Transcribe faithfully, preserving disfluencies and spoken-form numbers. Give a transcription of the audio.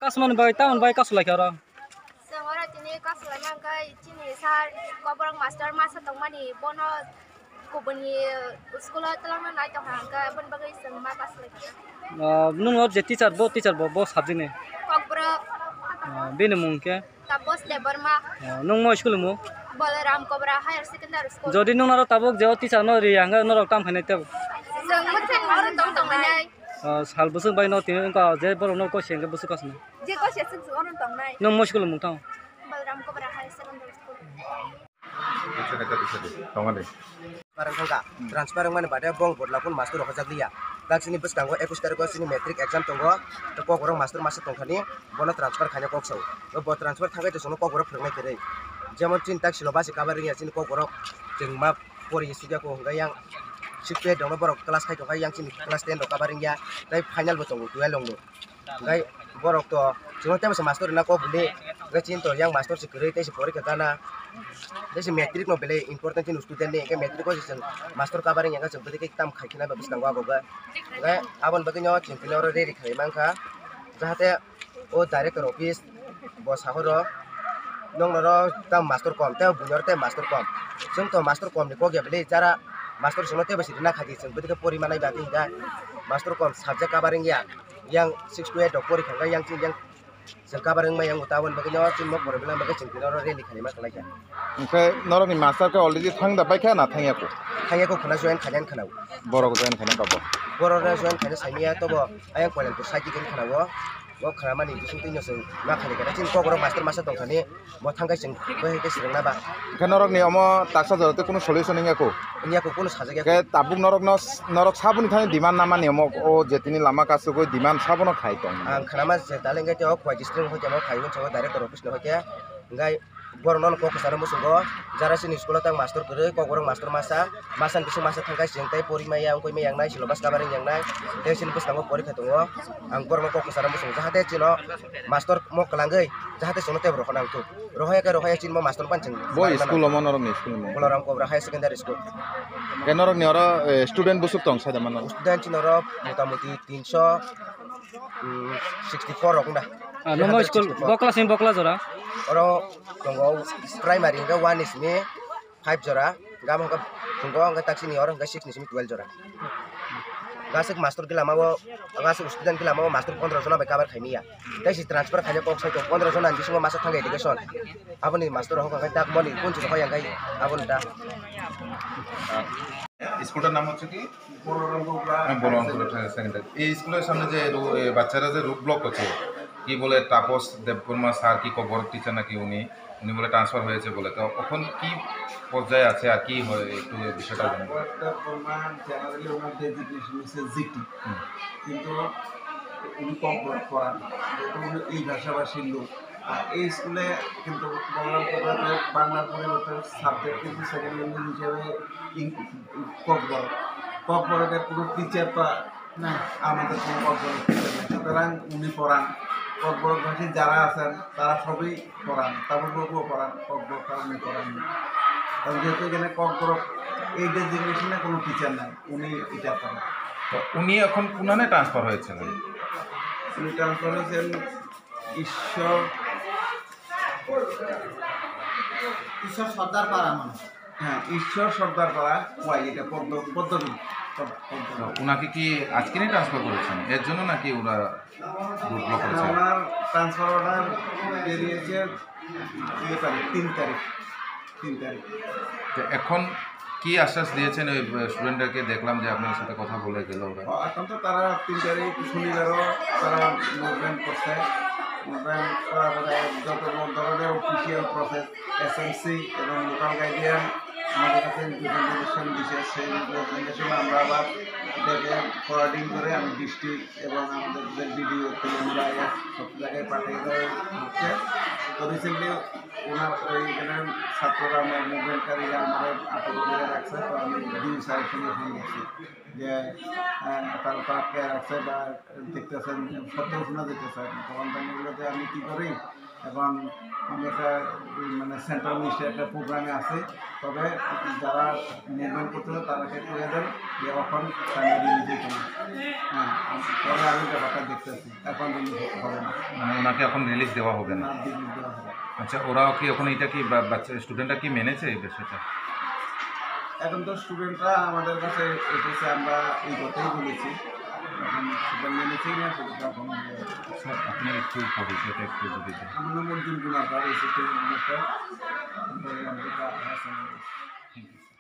Kasmani bai, tamoni bai kasu laikha oro. Chwng oro tini kasu laima hwnkhe chini sir Kokborok master masa tongmani bono kubuni school o twlangna nai tongkha hwnkhe aboni bagwi chwng ma kasu laikha. Ah, nwng o je teacher bo, teacher bo, bo subject ni? Kokborok. Ah, bini mung khe? Taposh Debbarma. Ah, nwng mo school ni mung? Balaram Kobra Higher Secondary School. Jodi nwng aro tabuk je o teacher no ri hwnkhe norok tam khainai tebo? Chwng mwthang oro tong tongmani. Ah, sal bwswk bai no tini wngkha je borok no koi se hwnkhe bwswk kasno. Je koi se swk swk oro tongnai. Nwng mo school ni mung tang? Balaram Kobra Higher Secondary School. Tongo de. Transfer wngkha, transfer wngmani baade bong bwrwlakun master rok hojakliya. Daksini bwskango ekus tarikgo chini matric exam tongo. Tei Kokborok master masa tongthani bono transfer khaina kok sao. Bo transfer thangkhe chwngno Kokborok phwrwngnai kwrwi. Jemon chini daksilo basi kabar wngya chini Kokborok chwng ma pori sukya ko hwnkhe yang six to eight rokno borok class khai tongkha, yang chini class ten rok kabar wngya. Tei final bo tongo twelve rokno. Hwnkhe borok to chwngno teibo se master rwna kok bwlwi. Hwnkhe chini to yang master se kwrwi tei se porikha gana. Tei se matric no belai important chini student ni, hwnkhe matric o se chwng master kabar wngya, hwnkhe chwng bwtwi khe tam khai khina ba bwskango ago ga. Hwnkhe aboni bagwi no chwng tini oro ready khlai mankha. Jahate o director office bo sahoro noknoro tam master kom, tei buino tei master kom. Chwng to master kom ni kok ya belai jara master chwngno teibo se rwna kha di, chwng bwtwi khe pori manai ba tei hwnkhe master kom subject kabar wngya. Yang six to eight rok pori thangkha, yang chini yang chwng kabar wngmai, yang taboni bagwi no chini nok borok belai bagwi chwng tini oro rally khaima kwlai kha. Hwnkhe norokni master khe already thang da bai kha na thangya kho? Thangya kho khwna join khaina khwna. Borok join khaina kabo? Borok no join khaina saimanya tobo ayang Koilanpur side digini khwna o. O khwnamani bising twi no chwng ma khaini khe chini Kokborok master masa tongthani. Bo thangkhe chwng bai khe swrwngna ba. Hwnkhe norokni omo taksa jora tei kunu solution wngya kho? Wngya kho, kunu sajak ya kho. Hwnkhe tabuk norokno, norok saboni thani demand namani omo o je tini lama kasugwi demand sabono khai tong? Ang khnama je tale hwnkhe tei o Khowai district hwnkhe omo khai hwnwi chongo director office no hwnkhe. Hwnkhe borokno kok kwcharo muchungo jara chini school o tang master kwrwi, Kokborok master masa, masa ni bising masa thangkhe chwng tei pori maya wngkoi maya wngnai, syllabus kabar wngya wngnai, tei chini bwskango porikha tongo. Ang borokno kok kwcharo muchungo jahate chwngno master mo kwlangwi jahate chwngno teibo rohorna wngthok. Rohoya khe rohoya chini bo master no phano chwng. Bo school omo norokni school omo? Balaram Kobra Higher Secondary School. Khe norokni oro, eh, student bwswk tong sai da mano? Student chini oro motamuti tinso, mm, sixty four rok wngda. Ah, nomo school sixty four. Bo class ni bo class jora? Oro tongo primary hwnkhe one ni simi five jora, gamo hwnkhe phungo hwnkhe taksini oro hwnkhe six ni simi twelve jora. Gaswk master gila mabo, gaswk student gila mabo master pondro jona bai kabar khaimaya. Tei si transfer khaina kok sai tongo, pondro jona ni bisingo masa thangkha education. Aboni master rok hwnkha khe tak moni kun chwng hoi yang kai aboni ta. স্কুলটার নাম হচ্ছে কি? বলরামপুর হ্যাঁ, Balarampur higher secondary. এই স্কুলের সামনে যে রো-, এ, বাচ্চারা যে রোড ব্লক করছে, কি বলে, তাপস দেববর্মা স্যার কি ককবরক টিচার নাকি উনি, উনি বলে ট্রান্সফার হয়েছে বলে। তো এখন কি পর্যায়ে আছে আর কি হয় একটু বিষয়টা জানবো। তাপস দেববর্মা জেনারেলি ওনার ডেজিগনেশন হচ্ছে জিটি, হুম। কিন্তু উনি ককবরক পড়ান, যেহেতু উনি এই ভাষাভাষীর লোক। আর এই স্কুলে কিন্তু বাংলার পরিবর্তে, বাংলার পরিবর্তে সাবজেক্ট কিন্তু সেকেন্ড ল্যাঙ্গুয়েজ হিসেবে ইং-, ককবরক। ককবরকের কোনো টিচার তো না, আমাদের কোনো ককবরক টিচার নেই। সুতরাং উনি পড়ান, ককবরক ভাষী যারা আছেন তারা সবই পড়ান, তাপসবাবুও পড়ান, ককবরকটা উনি পড়ান। কারণ যেহেতু এখানে ককবরক এই ডেজিগনেশনে কোনো টিচার নাই, উনি এটা পড়ান। তো উনি এখন কোনানে ট্রান্সফার হয়েছেন? উনি ট্রান্সফার হয়েছেন ঈশ্বর, ঈশ্বর সর্দার পাড়া মানে। হ্যাঁ, ঈশ্বর সর্দার পাড়া, ওয়াই, এটা পদ্ম, পদ্মবিল, পদ-, পদ্মবিল। তো ওনাকে কি আজকেরই ট্রান্সফার করেছেন? এর জন্য নাকি ওরা রোড ব্লক না, করেছে? ওনার ট্রান্সফার অর্ডার বেরিয়েছে ইয়ে তারিখ, তিন তারিখ, তিন তারিখ। তো এখন কি আশ্বাস দিয়েছেন ওই, আহ, স্টুডেন্টদেরকে? দেখলাম যে আপনার সাথে কথা বলে গেল ওরা। ও, এখন তো তারা তিন তারিখ শনিবারও তারা মুভমেন্ট করছে। মুভমেন্ট করার পরে যত ধরনের অফিসিয়াল প্রসেস, এসএমসি এবং লোকাল গার্ডিয়ান আমাদের কাছে রিপ্রেজেন্টেশন দিছে। সেই রিপ্রেজেন্টেশন আমরা আবার ডেটে ফরওয়ার্ডিং করে আমি ডিস্ট্রিক্ট এবং আমাদের যে বিডিও, তেলেঙ্গানা, সব জায়গায় পাঠিয়ে দেওয়া হচ্ছে। তো রিসেন্টলি ওনার ওই এখানে ছাত্ররা, আমার মুভমেন্টকারীরা আমাদের আটক করে রাখছে। তো আমি ডিউ স্যারের সঙ্গে ফোন করছি যে, আহ, তারা তো আটকে রাখছে বা দেখতেছেন, সত্য শোনা যেতেছে। তখন তাই বললো যে, "আমি কী করি, এখন আমি একটা, উম, মানে সেন্ট্রাল মিনিস্টার একটা প্রোগ্রামে আছে, তবে যারা মুভমেন্ট করতেছে তাদেরকে কয়ে দেন যে এখন তারা রিলিজ হইতো না।" হ্যাঁ, পরে আমি ব্যাপারটা দেখতেছি, এখন রিলিজ হবে না। মানে ওনাকে এখন রিলিজ দেওয়া হবে না? না, রিলিজ দেওয়া হবে না। আচ্ছা, ওরাও কি এখন এটা কি বা-, বাচ্চা, স্টুডেন্টরা কি মেনেছে এই বিষয়টা? এখন তো স্টুডেন্টরা আমাদের কাছে এসেছে, আমরা এই কথাই বলেছি। এখন সেটা মেনেছে কিনা সেটা তো এখনো বলা যাচ্ছে না। স্যার, আপনি একটু পরিচয়টা একটু যদি দেন। আমার নাম অর্জুন কুমার পাল, অ্যাসিস্ট্যান্ট হেডমাস্টার। আমরা এই আমাদের ক্লাস আছে। Thank you, sir.